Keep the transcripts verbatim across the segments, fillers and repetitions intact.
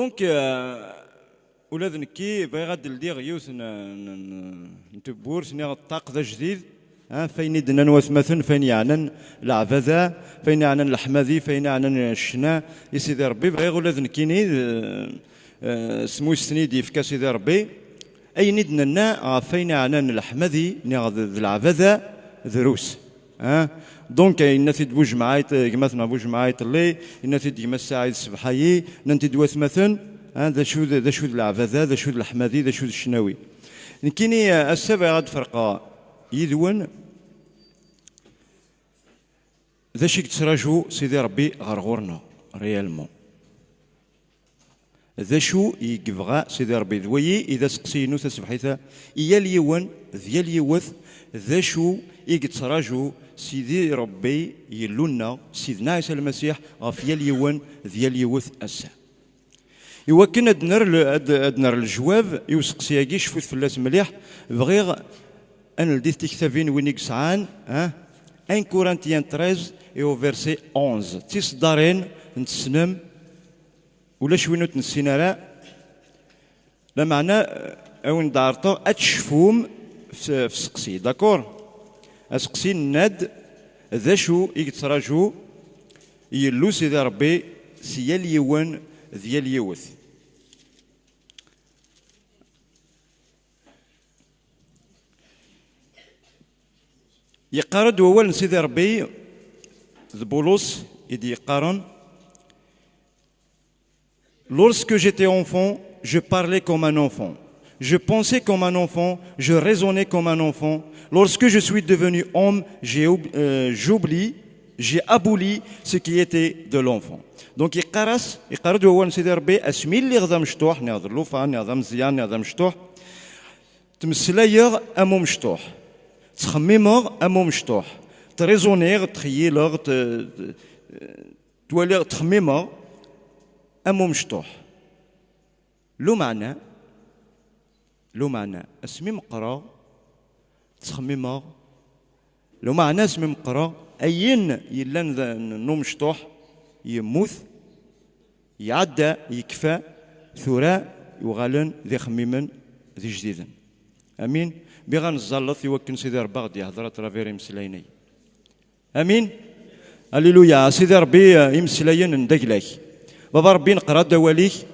Donc, euh, ula d nekki bɣiɣ ad d-ldiɣ yiwet n, n, n, n tewwurt, niɣ ṭṭaq d ajdid, ha, f ayen i d-nnan watmaten, f ayen yeɛnan leɛbada, f ayen yeɛnan leḥmadi, f ayen yeɛnan ccna i Sidi Ṛebbi. Bɣiɣ ula d nekkini, eh, eh, s tmuyest-nni i d-yefka Sidi Ṛebbi, ayen i d-nenna ɣef ayen yeɛnan leḥmadi, niɣ d, d leɛbada, drus. Hein? Donc, yenna-t-id Bujemɛa Iṭ-, gma-tneɣ Bujemɛa Iṭelli, yenna-t-id gma Saɛid Sebḥayi, nnan-t-id watmaten, hein, d acu d, d acu d leɛbada, d acu d leḥmadi, d acu d ccnawi. Nekkini, eh, ass-a bɣiɣ ad d-ferqeɣ yid-wen d acu i yettraǧu Sidi Ṛebbi ɣer ɣur-neɣ, réellement. D acu i yebɣa Sidi Ṛebbi? D wayi i d aseqsi-inu taṣebḥit-a i yal yiwen d yal yiwet, d acu i yettraǧu Sidi Ṛebbi, Yillu-nneɣ, Sidna Ɛisa Lmasiḥ, ɣef yal yiwen d yal yiwet ass-a? Iwakken ad nerr le-, ad, ad nerr lejwab i useqsi-agi, cfut fell-as mliḥ, bɣiɣ ad neldit tiktabin win i yesɛan, hein? Un Corinthiens treize et au verset onze. D tiseddarin n tessnem, ulac win ur t-nessin ara. Lameɛna, eh, a wen-d-ɛerḍeɣ ad tecfum f, f seqsi, d'accord? Aseqsi, nenna-d d acu i yettraǧu Yillu Sidi Ṛebbi si yal yiwen d yal yiwet. Yeqqar-d wawal n Sidi Ṛebbi, d Bulus i d-yeqqaren: Lorsque j'étais enfant, je parlais comme un enfant. Je pensais comme un enfant, je raisonnais comme un enfant. Lorsque je suis devenu homme, j'ai oub-, euh, j'oublie, j'ai aboli ce qui était de l'enfant. Donc, yeqqar-as, yeqqar-d wawal n Sidi Ṛebbi, asmi lliɣ d amecṭuḥ, niɣ d llufan, niɣ d ameẓyan, niɣ d amecṭuḥ, ttmeslayeɣ am umecṭuḥ, ttxemmimeɣ am umecṭuḥ, ttṛiẓuniɣ, ttxeyyileɣ, t-, t-, ttwaliɣ, ttxemmimeɣ am umecṭuḥ. Lumeɛna, lumeɛna, asmi meqqreɣ, ttxemmimeɣ, lumeɛna asmi meqqreɣ, ayen yellan d, n, n umecṭuḥ yemmut, iɛedda, yekfa, tura uɣalen d ixemmimen d ijdiden. Amin. Bɣiɣ ad neẓẓallet i wakken Sidi Ṛebbi aɣ-d-yehder à travers imeslayen-agi. Amin. Alléluia. A Sidi Ṛebbi, eh, imeslayen n dagla-k. Baba Ṛebbi, neqra-d awal-ik.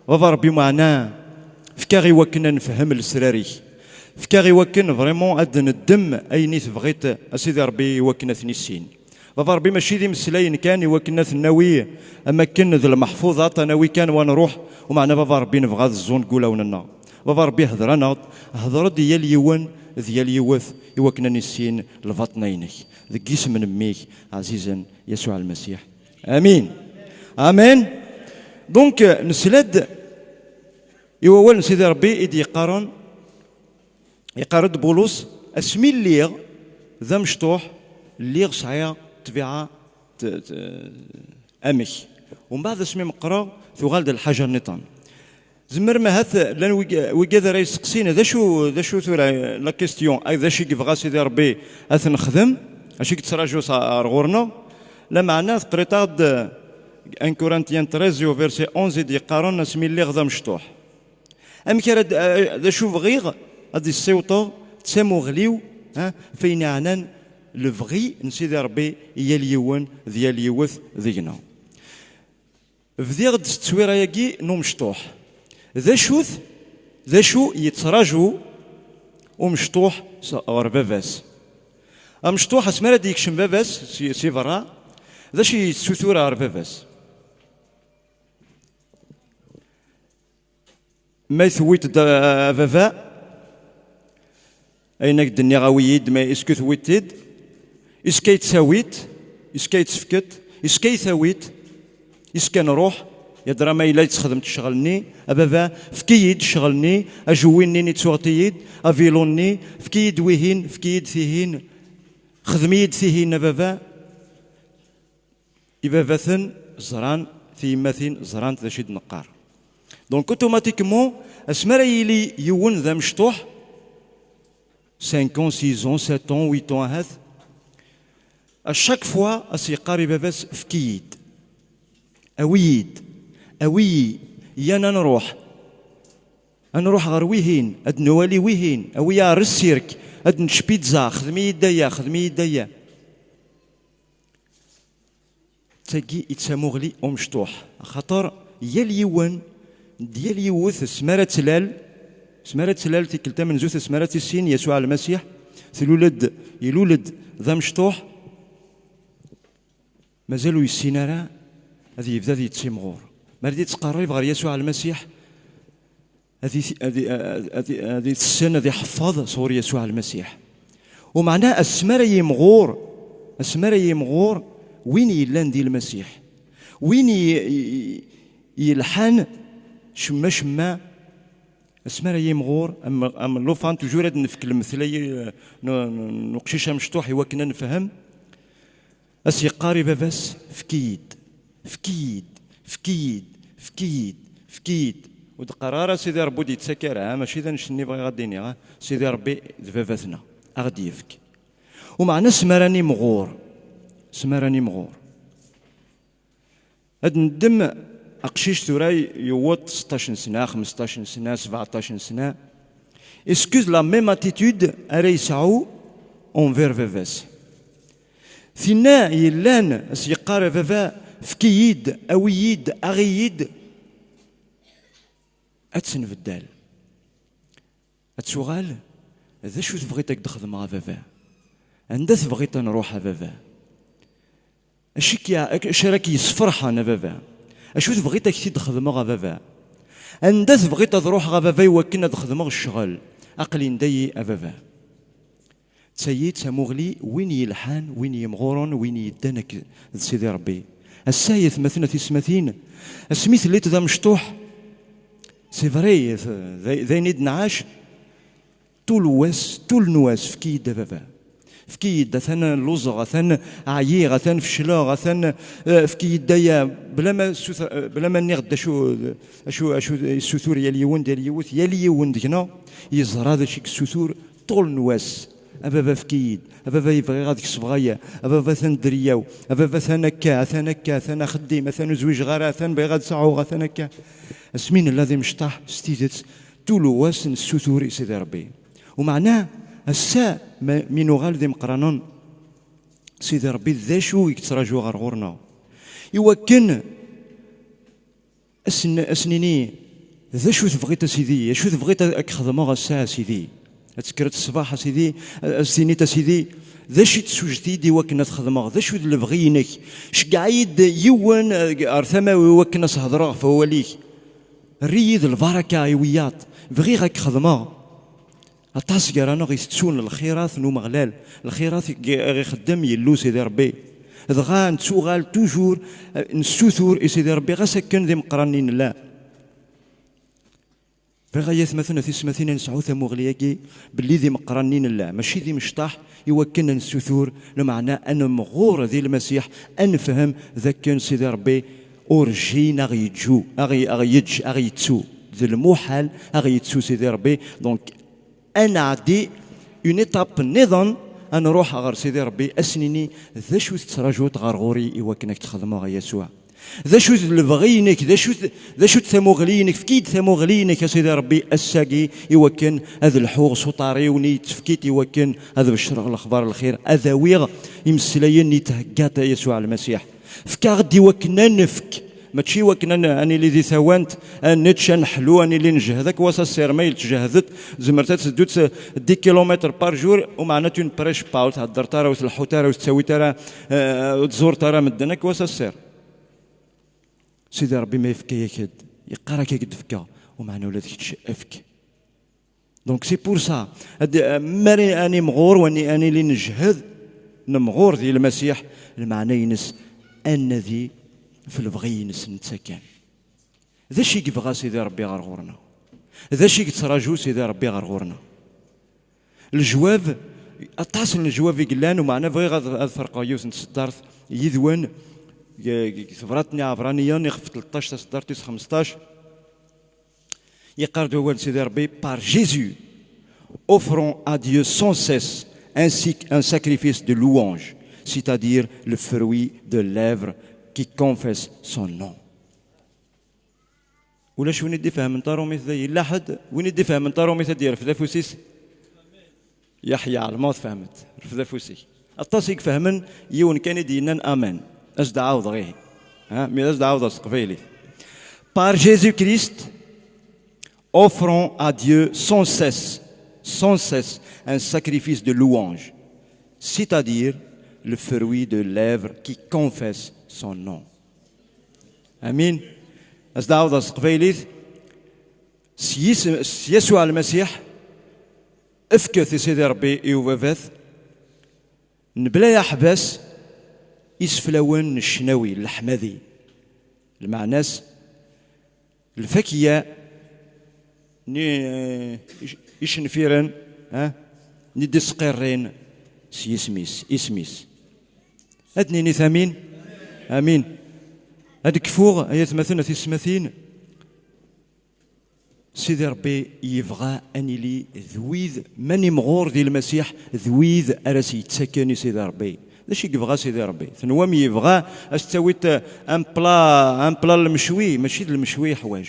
Baba Ṛebbi, meɛna, fk-aɣ i wakken ad nefhem lesrar-ik. Fk-aɣ i wakken, vraiment, ad neddem ayen i tebɣiḍ, a Sidi Ṛebbi, i wakken ad t-nissin. Baba Ṛebbi, mačči d imeslayen kan i wakken ad ten-nawi am akken d lmeḥfuḍat, ad nawi kan wa nruḥ, umeɛna Baba Ṛebbi, nebɣa ad ẓẓun deg wulawen-nneɣ. Baba Ṛebbi, hder-aneɣ-d, hder-d i yal yiwen d yal yiwet i wakken ad nissin lbaṭna-inek. Deg yisem n mmi-k ɛzizen, Yasuɛ Lmasiḥ. Amin. Amin. Donc, nesla-d i wawal n Sidi Ṛebbi i d-yeqqaren, yeqqar-d Bulus: asmi lliɣ d amecṭuḥ, lliɣ sɛiɣ ṭṭbiɛa t-, t-, amek. Umbeɛd asmi meqqreɣ, tuɣal d lḥaǧa nniḍen. Tzemrem ahat, llan wig-, wigad ara yesteqsin, d acu, d acu tura la question, ay d acu i yebɣa Sidi Ṛebbi ad t-nexdem, acu i yettraǧu s-, ar ɣur-neɣ? Lameɛna teqriḍ-aɣ-d un Corinthiens treize, au verset onze, i d-yeqqaren: asmi lliɣ d amecṭuḥ. Amek ara d-, a-, d acu bɣiɣ ad d-issiwṭeɣ d tamuɣli-w, ha, f ayen yeɛnan lebɣi n Sidi Ṛebbi i yal yiwen d yal yiwet deg-neɣ? Bdiɣ-d s tteswira-agi n umecṭuḥ. D acu-t, d acu yettraǧu umecṭuḥ s-, ɣer baba-s? Amecṭuḥ, asmi ara d-yekcem baba-s si, si berra, d acu yettutur ɣer baba-s? Ma i tewwiḍ-d a, a baba, ayen ak-d-nniɣ, awi-yi-d, ma est-ce que tewwiḍ-t-id? Est-ce que ay tt-tawiḍ? Est-ce que ay tt-tefkiḍ? Est-ce que ay tawiḍ? Est-ce que nruḥ? Yadra ma yella yettxedem ccɣel-nni, a baba, efk-iyi-d ccɣel-nni, ajewwi-nni i ttuɣeḍ-iyi-d, avilu-nni, efk-iyi-d wihin, efk-iyi-d tihin, xdem-iyi-d tihin, a baba. Ibabaten ẓran, tiyemmatin ẓrant d acu i d-neqqar. Donc, automatiquement, asmi ara yili yiwen d amecṭuḥ, cinq ans, six ans, sept ans, huit ans ahat, à chaque fois, as-yeqqar i baba-s: efk-iyi-d, awi-yi-d, awi-yi, Yan ad nruḥ. Ad nruḥ ɣer wihin, ad nwali wihin, awi-yaɣ ɣer ssirk, ad nečč pizza, xdem-iyi-d aya, xdem-iyi-d aya. D tagi i d tamuɣli umecṭuḥ, axaṭer yal yiwen d yal yiwet asmi ara tlal, asmi ara tlal tikkelt tamenzut, asmi ara tissin Yasuɛ Lmasiḥ, tlul-d, ilul-d d amecṭuḥ, mazal ur yessin ara ad yebda ad yettimɣur. Mi ara d-yettqerrib ɣer Yasuɛ Lmasiḥ, ad it-, ad i-, ad i-, ad itessen, ad iḥeffeḍ sɣur Yasuɛ Lmasiḥ. Umeɛna asmi ara yimɣur, asmi ara yimɣur win yellan di Lmasiḥ, win i-, i-, i-, yelḥan cemma cemma, asmi ara yimɣur, am, am llufan, toujours ad nefk lemtel-agi, eh, n, n, n uqcic amecṭuḥ i wakken ad nefhem. As yeqqar i baba-s: "Efk-iyi-d, efk-iyi-d, efk-iyi-d, efk-iyi-d, efk-iyi-d." Ur d-qqar ara Sidi Ṛebbi ur d-yettak ara, ha, mačči d annect-nni bɣiɣ ad d-iniɣ, ha. Sidi Ṛebbi d baba-tneɣ, a ɣ-d-yefk. Umeɛna asmi ara nimɣur, asmi ara nimɣur. Ad neddem aqcic tura yewweḍ seṭṭac n sna, xmesṭac n sna, sebɛeṭṭac n sna. Est-ce que la même attitude ara yesɛu envers baba-s? Tinna yellan as-yeqqar a baba: "Efk-iyi-d, awi-yi-d, aɣ-iyi-d", ad tt-nbeddal. Ad tuɣal: "D acu tebɣiḍ ad k-d-xedmeɣ a baba? Anda tebɣiḍ ad nruḥ a baba? Acu k-, acu ara k-yesferḥen a baba? Acu tebɣiḍ ad k-t-id-xedmeɣ a baba? Anda tebɣiḍ ad ruḥeɣ a baba i wakken ad xedmeɣ ccɣel? Aql-in dayi a baba." D tayi d tamuɣli win yelḥan, win yemɣuren, win yeddan akk d Sidi Ṛebbi. Ass-a, ay atmaten a tismatin, asmi telliḍ d amecṭuḥ, c'est vrai, d, d ayen i d-nɛac, tul wass, tul n wass, efk-iyi-d a baba. Efk-iyi-d, atan lluẓeɣ, atan ɛyiɣ, atan fecleɣ, atan, eh, efk-iyi-d aya, bla ma sut-, eh, bla ma nniɣ-d acu, acu, acu yessutur yal yiwen, yal yiwet, yal yiwen deg-neɣ yeẓra d acu i yessutur ṭul n wass. A baba, efk-iyi-d. A baba, bɣiɣ ad kesbeɣ aya. A baba, atan dderya-w. A baba, atan akka, atan akka, atan axeddim, atan ur zwiǧeɣ ara, atan bɣiɣ ad sɛuɣ, atan akka. Asmi nella d imecṭaḥ, s tidet, tul wass nessutur i Sidi Ṛebbi. Umeɛna, ass-a, ma, mi nuɣal d imeqqranen, Sidi Ṛebbi d acu i yettraǧu ɣer ɣur-neɣ? Iwakken Ad sen-, ad sen-nini: "D acu tebɣiḍ a Sidi? Acu tebɣiḍ ad, ad k-xedmeɣ ass-a a Sidi?" Ad tekkreḍ ṣṣbeḥ a Sidi, ad s-tiniḍ: "A Sidi, d acu i d-tessujed-iyi-d i wakken ad xedmeɣ? D acu d lebɣi-inek? Ceggeɛ-iyi-d yiwen, eh, ar tama-w i wakken ad s-hedreɣ ɣef wawal-ik. Err-iyi-d lbaraka i wiyaḍ. Bɣiɣ ad k-xedmeɣ." Aṭas gar-aneɣ itettun lxirat n Umeɣlal, lxirat i ixeddem Yillu Sidi Ṛebbi. Dɣa nettuɣal toujours, eh, nessutur i Sidi Ṛebbi, ɣas akken d imeqqranen i nella. Bɣiɣ ay atmaten a tismatin ad nesɛu tamuɣli-agi, belli d imeqqranen i nella, mačči d imecṭaḥ, i wakken ad nessutur, lameɛna ad nemɣur di Lmasiḥ, ad nefhem d akken Sidi Ṛebbi urǧin a ɣ-yeǧǧu, a ɣ-, a ɣ-yeǧǧ, a ɣ-yettu. D lmuḥal a ɣ-yettu Sidi Ṛebbi. Donc, ad nɛeddi une étape nniḍen, ad nruḥ ɣer Sidi Ṛebbi, ad s-nini: "D acu tettṛaǧuḍ ɣer ɣur-i i wakken ad k-t-xedmeɣ, a Yasuɛ? D acu d lebɣi-inek? D acu d, d acu d tamuɣli-inek? Efk-iyi-d tamuɣli-inek, a Sidi Ṛebbi, ass-agi, i wakken ad lḥuɣ s uṭar-iw-nni i d-tefkiḍ, i wakken ad beccreɣ lexbar n lxir, ad awiɣ imeslayen-nni i d-theggaḍ, a Yasuɛ Lmasiḥ. Efk-aɣ-d i wakken ad nefk." Mačči i wakken ad n-, ad nili di tawant, ad nečč, ad neḥlu, ad nili nejhed. Akk wass ass-er, ma yella tjehdeḍ, tzemreḍ ad tedduḍ s-, dix kilomètres par jour, umeɛna tu ne prêches pas, ur theddreḍ ara, ur tleḥḥuḍ ara, ur tettawit ara, eh, ur tẓureḍ ara medden, akk wass ass-er. Sidi Ṛebbi ma yefka-yak-d, yeqqar-ak ad k-d-fkeɣ, umeɛna ula d kečč efk. Donc c'est pour ça, ad, mi ara, ad nimɣur, wa ni-, ad nili nejhed, nemɣur di Lmasiḥ, lmeɛna-ines ad nadi f lebɣi-ines netta kan. D acu i yebɣa Sidi Ṛebbi ɣer ɣur-neɣ? D acu i yettraǧu Sidi Ṛebbi ɣer ɣur-neɣ? Lejwab, aṭas n lejwab i yellan, umeɛna bɣiɣ ad, ad ferqeɣ yiwet n tseddart yid-wen, g-, g-, g-, tebrat n Iɛebṛaniyen, ixef tleṭṭac, taseddart tis xmesṭac. Yeqqar-d wawal n Sidi Ṛebbi: "Par Jésus, offrons à Dieu sans cesse ainsi qu'un sacrifice de louange, c'est-à-dire le fruit de lèvres qui confessent son nom." Ulac win i d-ifehmen tarumit dayi. Yella ḥedd win i d-ifehmen tarumit ad d-yerfed afus-is? Yeḥya, lmut fehmet. Refd afus-ik. Aṭas i ifehmen, yiwen kan i d-yennan amen. As-d-ɛawdeɣ ihi. Ha? Mi as-d-ɛawdeɣ s teqbaylit. Par Jésus-Christ, offrons à Dieu sans cesse, sans cesse, un sacrifice de louange, c'est-à-dire le fruit de lèvres qui confessent son nom. Amin. As-d-ɛawdeɣ s teqbaylit. S yis-, s Yasuɛ Lmasiḥ, efket i Sidi Ṛebbi i ubabat, nebla aḥbas, iseflawen n ccnawi, n leḥmadi. Lmeɛna-s, lfakya n i-, ic-, icenfiren, ha? N i d-isqirrin s yisem-is, isem-is. Ad d-nini amin? Amin. Ad kfuɣ, ay atmaten, a tismatin. Sidi Ṛebbi yebɣa ad nili d wid, ma nimɣur di Lmasiḥ, d wid ara s-yettaken i Sidi Ṛebbi. D acu i yebɣa Sidi Ṛebbi? Tenwam yebɣa a s-tawiḍ, eh, un plat, un plat n lemecwi? Mačči d lemecwi i yeḥwaǧ.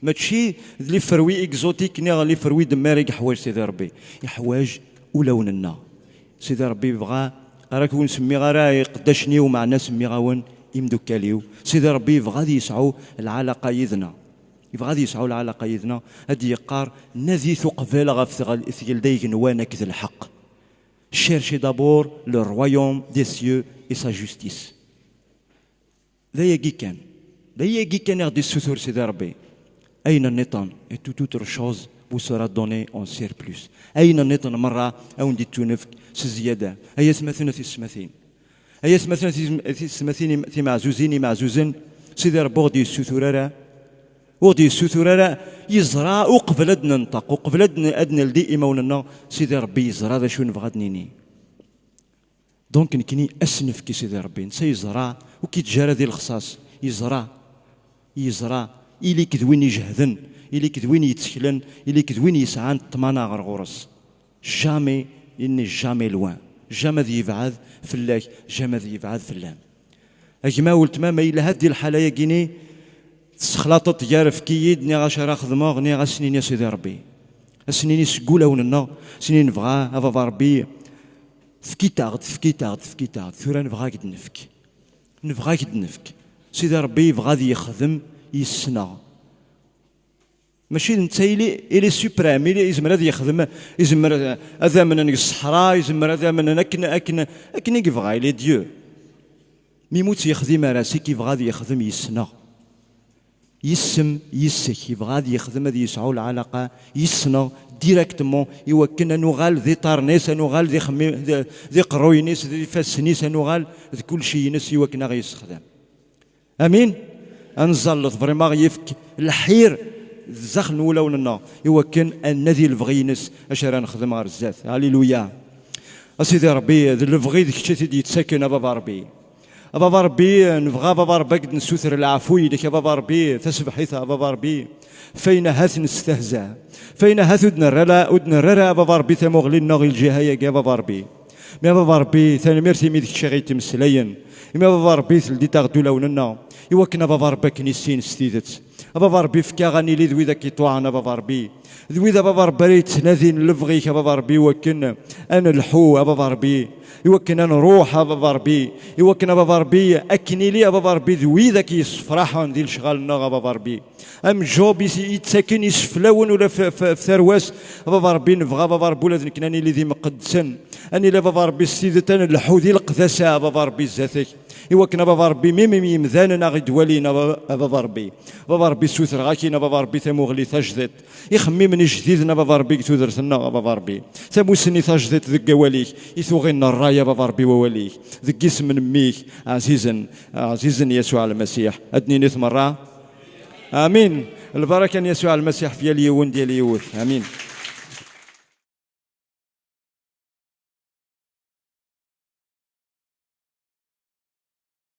Mačči d les fruits exotiques neɣ les fruits de mer i yeḥwaǧ Sidi Ṛebbi. Yeḥwaǧ ulawen-nneɣ. Sidi Ṛebbi yebɣa, ara k-ur nsemmiɣ ara iqeddacen-iw, meɛna semmiɣ-awen imdukkal-iw. Sidi Ṛebbi yebɣa ad yesɛu lɛalaqa yid-neɣ. Yebɣa ad yesɛu lɛalaqa yid-neɣ, ad d-yeqqar: "Nadit uqbel ɣef tɣel-, tgelda igenwan akked lḥeqq. Cherchez d'abord le royaume des cieux et sa justice." D ayagi kan. D ayagi kan i ɣ-d-issutur Sidi Ṛebbi. Ayen nniḍen, et toute autre chose vous sera donnée en surplus. Ayen nniḍen merra a wen-d-ittunefk s zzyada. Ay atmaten, a tismatin. Ay atmaten, a tis-, a tismatin im-, timeɛzuzin, imeɛzuzen, Sidi Ṛebbi ur ɣ-d-yessutur ara, ur ɣ-d-yessutur ara, yeẓra uqbel ad d-nenṭeq, uqbel ad n-, ad d-neldi imawen-nneɣ, Sidi Ṛebbi yeẓra d acu nebɣa ad d-nini. Donc, nekni ad s-nefk i Sidi Ṛebbi. Netta yeẓra, ur k-yeǧǧa ara di lexṣaṣ. Yeẓra, yeẓra. Ili-k d win ijehden, ili-k d win yetteklen, ili-k d win yesɛan ṭṭmana ɣer ɣur-s. Jamais, il n'est jamais loin. Jamais ad yebɛed fell-ak, jamais ad yebɛed fell-am. A gma, weltma, ma yella had di lḥala-yagi-ni, tessexlaṭeḍ gar efk-iyi-d, niɣ acu ara xedmeɣ, niɣ ad s-nini a Sidi Ṛebbi. Ad s-nini seg wulawen-nneɣ, ad s-nini nebɣa a Baba Ṛebbi, efk-it-aɣ-d, efk-it-aɣ-d, efk-it-aɣ-d. Tura nebɣa ad k-d-nefk. Nebɣa ad k-d-nefk. Sidi Ṛebbi yebɣa ad yexdem yis-neɣ. Mačči d netta ili, ili suprême, ili izmer ad yexdem, izmer ad amnen deg ṣṣeḥra, izmer ad amnen akken, akken, akken i yebɣa, il est Dieu. Mi mu tt-yexdim ara, c'est qu'il yebɣa ad yexdem yis-neɣ. Yis-m, yis-k, yebɣa ad yexdem, ad yesɛu lɛalaqa yis-neɣ directement, i wakken ad nuɣal d iṭarren-is, ad nuɣal d ixemmi-, d, d iqerruyen-is, d ifassen-is, ad nuɣal d kulci-ines, i wakken ad ɣ-yessexdem. Amin. Ad nẓallet, vraiment, yefk lḥir d zdaxel n wulawen-nneɣ, i wakken ad nadi lebɣi-ines, acu ara nexdem ɣer zdat. Alléluia. A Sidi Ṛebbi, d lebɣi d kečč i t-id-yettaken, a Baba Ṛebbi. A Baba Ṛebbi, nebɣa, a Baba Ṛebbi, ad k-d-nessuter leɛfu-inek, a Baba Ṛebbi, taṣebḥit, a Baba Ṛebbi, fayen ahat nestehza, fayen ahat ur d-nerra la, ur d-nerra ara, a Baba Ṛebbi, tamuɣli-nneɣ i lǧiha-agi, a Baba Ṛebbi. Mi a Baba Ṛebbi, tanemmirt imi d kečč i ɣ-yettmeslayen. Imi a Baba Ṛebbi, teldiḍ-aɣ-d ulawen-nneɣ, i wakken a Baba Ṛebbi, ad k-nissin s tidet. A Baba Ṛebbi, efk-aɣ ad nili d wid ad k-iṭuɛen, a Baba Ṛebbi. D wid, a Baba Ṛebbi, ara yettnadin lebɣi-k, a Baba Ṛebbi, i wakken ad nelḥu, a Baba Ṛebbi, i wakken ad nruḥ, a Baba Ṛebbi, i wakken, a Baba Ṛebbi, ad k-nili, a Baba Ṛebbi, d wid ad k-yessefraḥen di lecɣal-nneɣ, a Baba Ṛebbi. Am Job i s-, yettaken iseflawen ula f, f, f tarwa-s, a Baba Ṛebbi, nebɣa, a Baba Ṛebbi, ula d nekni ad nili d imqeddsen, ad nili, a Baba Ṛebbi, s tidet ad nelḥu di leqdasa, a Baba Ṛebbi, zdat-k, i wakken, a Baba Ṛebbi, mi, mi yimdanen a ɣ-id-walin, a Baba, a Baba Ṛebbi. A Baba Ṛebbi, ssutreɣ-ak-in, a Baba Ṛebbi, tamuɣli tajdiṭ, ixemmimen ijdiden, a Baba Ṛebbi, deg tudert-nneɣ, a Baba Ṛebbi, tamussni tajdiṭ deg wawal-ik, i tuɣin n ṛṛay, a Baba Ṛebbi, wawal-ik, deg isem n mmi-k ɛzizen, ɛzizen Yasuɛ Lmasiḥ. Ad d-ninit merra: Amin. Lbaraka n Yasuɛ Lmasiḥ f yal yiwen d yal yiwet. Amin.